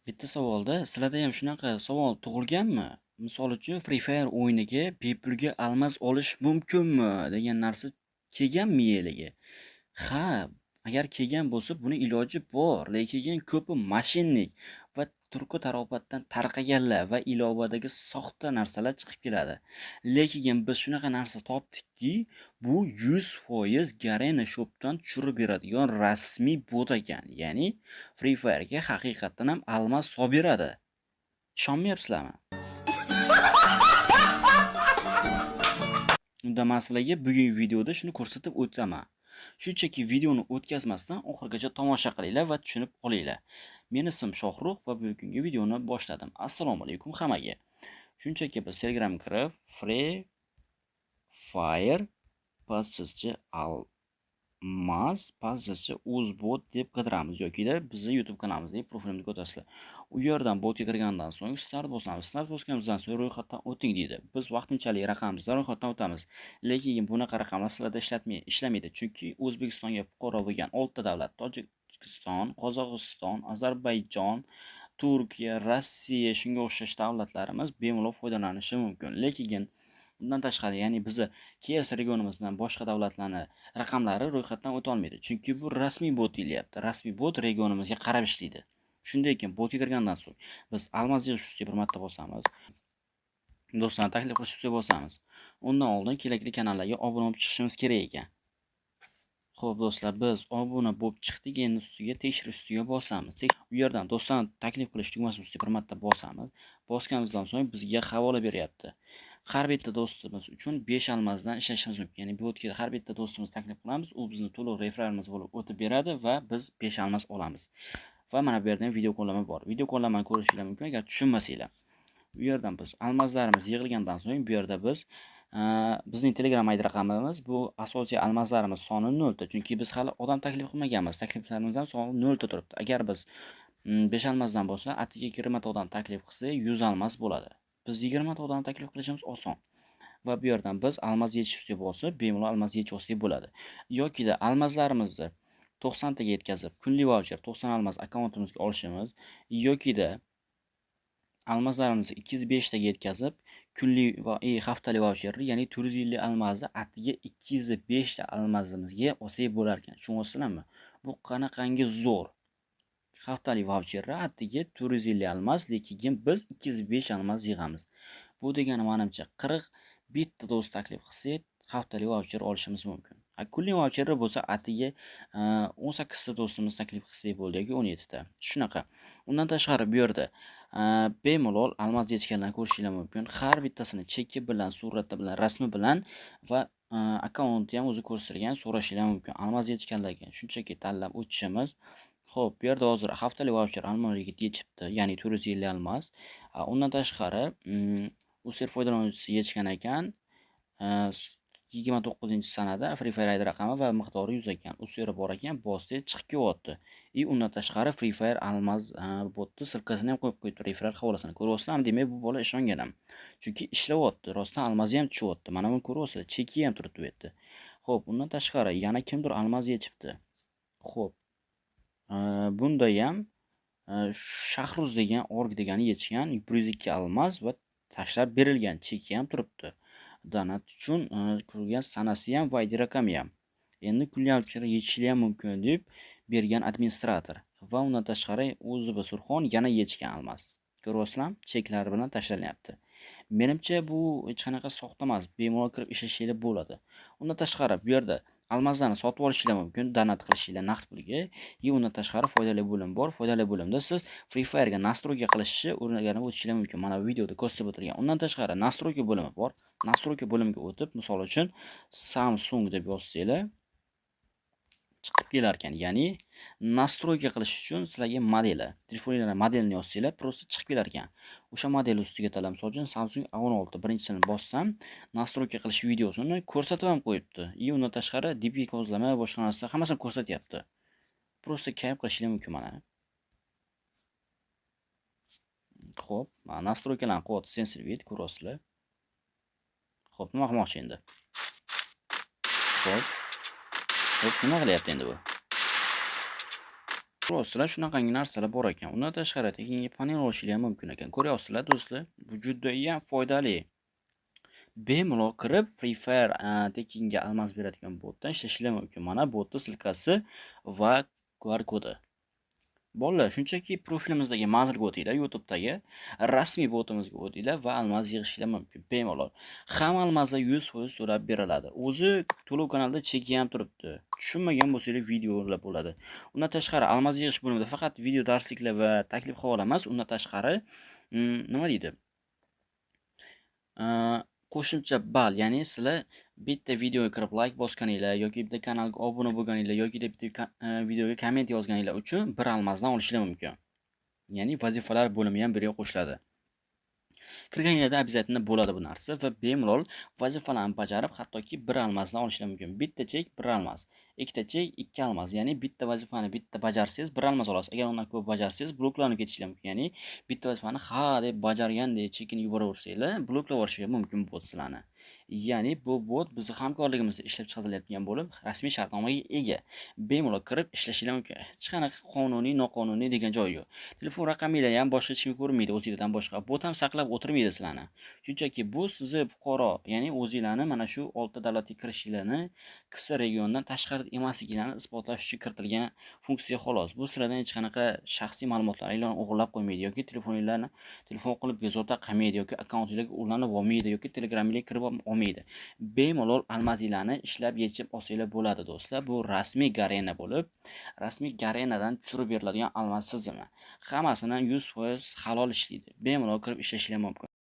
Bitta savolda sizlarda ham shunaqa savol tug'ilganmi? Misol uchun, Free Fire o'yiniga bepulga almaz olish mumkinmi degan narsa kelganmi miyanglarga? Ha, agar kelgan bo'lsa, buni iloji bor, lekin ko'pi moshennik va turku tarofatdan tarqaganlar va ilovadagi soxta narsalar chiqib keladi. Lekin biz shunaqa narsa topdikki, bu 100% Garena Shop'dan tushirib beradigan rasmiy bot ekan. Ya'ni Free Fire'ga haqiqatdan ham almaz solib beradi. Ishonmayapsizlarmi? Unda men sizlarga bugungi videoda shuni ko'rsatib o'taman. Shunchaki videoni o'tkazmasdan oxirigacha tomosha qilinglar va tushunib olinglar. Meni ismim Shohrux va bugungi videoni boshladim. Assalomu alaykum hammaga. Shunchaki biz Telegramga kirib, Free Fire passizcha almaz passizcha uzbot deb qidiramiz yokida bizni YouTube kanalimizdagi profilimizga o'tasizlar. U yerdan botga kirgandan so'ng start bosamiz. Start bosganimizdan so'ng ro'yxatdan o'ting deydi. Biz vaqtinchalik raqamimizdan ro'yxatdan o'tamiz. Lekin bunaqa raqamlar sizlarda ishlamaydi. Chunki O'zbekistonga fuqaro bo'lgan 6 ta davlat: Tojikiston, Qozog'iston, Ozarbayjon, Turkiya, Rossiya shunga o'xshash davlatlarimiz bemalol foydalanishi mumkin. Lekin undan tashqari, ya'ni bizni KS regionimizdan boshqa davlatlarni raqamlari ro'yxatdan o'ta olmaydi. Chunki bu rasmiy bot deyilyapti. Rasmiy bot regionimizga qarab ishlaydi. Shunday ekan, botga kirgandan so'ng biz almaz yig'ish ustiga bir marta bosamiz. Do'stlarni taklif qilish ustiga bosamiz. Undan oldin kerakli kanallarga obuna bo'lib chiqishimiz kerak ekan. Xo'p, do'stlar, biz obuna bo'lib chiqdik. Endi ustiga tekshirish ustiga bosamiz. U yerdan do'stlarni taklif qilish tugmasi ustiga bir marta bosamiz. Bosganimizdan so'ng bizga havola beryapti. Har bitta do'stimiz uchun 5 almazdan ishlashimiz mumkin. Ya'ni bu yerga har bitta do'stimizni taklif qilamiz, u bizni to'liq referalimiz bo'lib o'tib beradi va biz 5 almaz olamiz. Va mana bu yerda ham video qo'llanma bor. Video qo'llanmani ko'rishinglar mumkin agar tushunmasanglar. U yerdan biz almazlarimiz yig'ilgandan so'ng bu yerda biz bizning Telegram ID raqamimiz, bu asosiy almazlarimiz soni 0 ta. Chunki biz hali odam taklif qilmaganmiz. Takliflarimiz ham soni 0 ta turibdi. Agar biz 5 almazdan bo'lsa, atiga 20 ta odam taklif qilsak, 100 almaz bo'ladi. Biz 20 ta odam taklif qilishimiz oson. Va bu yerdan biz almaz yechish ustiga bosib, bemalol almaz yechib olsak bo'ladi. Yokida almazlarimizni 90 taga yetkazib, kunlik vaucher 90 almaz akkauntimizga olishimiz yokida almazlarimizni 205 taga yetkazib, kunlik va haftalik vaucherni, ya'ni 450 almazni atiga 205 ta almazimizga olsak bo'lar ekan. Tushunyapsizlarmi? Bu qanaqangi zo'r. Haftalik vaucherni atiga 450 almaz, lekin biz 205 almaz yig'amiz. Bu degani menimcha 41 ta do'st taklif qilsak, haftalik vaucher olishimiz mumkin. Kunlik vaucherni bo'lsa atiga 18 ta do'stimiz taklif qilsak bo'ldi yoki 17 ta. Shunaqa. Undan tashqari bu yerda bemalol almaz yechganlarni ko'rishinglar mumkin. Har bittasini cheki bilan, surati bilan, rasmi bilan va akkaunti ham o'zi ko'rsatilgan, so'rashinglar mumkin. Almaz yechganlarga shunchaki tanlab o'tishimiz. Xo'p, bu yerda hozir haftalik vaucher Almon yigit yechibdi, ya'ni 450 almaz. Undan tashqari, User foydalanuvchisi yechgan ekan. 29-sanada Free Fire ID raqami va miqdori 100 ekan. Useri bor ekan, bosdi, chiqib kelyapti. И undan tashqari Free Fire almaz botni ссылка sini ham qo'yib qo'yibdi, referal havolasini. Ko'ryapsizlarmi? Demak, bu bola ishongan ham. Chunki ishlayapti, rostdan almazi ham tushyapti. Mana buni ko'ryapsizlar, cheki ham turibdi bu yerda. Xo'p, undan tashqari yana kimdir almaz yechibdi. Xo'p. Bunda ham Shahruz degan org degani yechgan 102 almaz va tashlab berilgan, cheki ham turibdi. Donat uchun ko'rgan sanasi ham va ID raqami ham. Endi kunlik yechishlik ham mumkin deb bergan administrator. Va undan tashqari o'zi Surxon yana yechgan almaz. Ko'ryapsizlarmi? Cheklari bilan tashlanyapti. Menimcha bu hech qanaqa soxta emas. Bemalol kirib ishlashinglar bo'ladi. Undan tashqari bu yerda almazlarni sotib olishinglar mumkin, donat qilishinglar naqd pulga. И undan tashqari foydali bo'lim bor. Foydali bo'limda siz Free Fire'ga настройка qilishni o'rganib o'tishingiz mumkin. Mana bu videoda ko'rsatib o'tilgan. Undan tashqari настройка bo'limi bor. Настройка bo'limiga o'tib, misol uchun Samsung deb yozsanglar chiqib kelar ekan. Ya'ni настройка qilish uchun sizlarga modeli, telefoningizda modelini yozsanglar, просто chiqib kelar ekan. O'sha model ustiga tanlab, misol uchun Samsung A16 birinchisini bossam, настройка qilish videosini ko'rsatib ham qo'yibdi. И undan tashqari DP kozlama, boshqa narsa hammasini ko'rsatyapti. Просто kayf qilishingiz mumkin mana. Xo'p, mana настройка larni qilyapti Sensorvid, ko'ryapsizlar. Xo'p, nima qilmoqchi endi? Xo'p. Xo'p, nima qilyapti endi bu? Ko'ryapsizlar, shunaqangi narsalar bor ekan. Undan tashqari tekinga panel olishinglar ham mumkin ekan. Ko'ryapsizlar do'stlar, bu judayam foydali. Bemalol kirib Free Fire tekinga almaz beradigan botdan ishlashinglar mumkin. Mana botning ссылка si va QR kodi. Bolalar, shunchaki profilimizdagi manzilga o'tinglar, YouTube'dagi rasmiy botimizga o'tinglar va almaz yig'ishinglar mumkin bemalol. Hamma almazlar 100% so'rab beriladi. O'zi to'lov kanalida cheki ham turibdi. Tushunmagan bo'lsanglar videolar bo'ladi. Undan tashqari almaz yig'ish bo'limida faqat video darsliklar va taklif havola emas, undan tashqari nima deydi? Qo'shimcha ball, ya'ni sizlar bitta videoga kirib like bosganinglar yoki bitta kanalga obuna bo'lganinglar yoki bitta videoga komment yozganinglar uchun bir almazdan olishinglar mumkin. Ya'ni vazifalar bo'limi ham bu yerga qo'shiladi. Kirganinglarda обязательно bo'ladi bu narsa va bemalol vazifalarni bajarib, hattoki bir almazdan olishinglar mumkin. Bitta chek bir almaz, ikkita chek ikki almaz. Ya'ni bitta vazifani bitta bajarsangiz bir almaz olasiz. Agar undan ko'p bajarsangiz bloklanib ketishingiz mumkin. Ya'ni bitta vazifani ha deb bajargandek chekini yuboraversanglar, bloklab yuborishiga mumkin bot sizlarni. Ya'ni bu bot bizni hamkorligimizda ishlab chiqarilayotgan bo'lib, rasmiy shartnomaga ega. Bemalol kirib ishlashinglar mumkin. Hech qanaqa qonuniy, noqonuniy degan joyi yo'q. Telefon raqaminglar ham boshqa hech kim ko'rmaydi o'zinglardan boshqa. Bot ham saqlab o'tirmaydi sizlarni. Shunchaki bu sizni fuqaro, ya'ni o'zinglarni mana shu oltita davlatga kirishinglarni, KSA regiondan tashqari emasliginglarni isbotlash uchun kiritilgan funksiya xolos. Bu sizlardan hech qanaqa shaxsiy ma'lumotlaringlarni o'g'irlab qo'ymaydi yoki telefoninglarni telefon qilib bezovta qilmaydi yoki akkauntinglarga ulanib olmaydi yoki Telegraminglarga kirib olmaydi. Bemalol almazinglarni ishlab yechib olsanglar bo'ladi do'stlar. Bu rasmiy Garena bo'lib, rasmiy Garenadan tushirib beriladigan almaz tizimi. Hammasini 100% halol ishlaydi. Bemalol kirib ishlashinglar mumkin.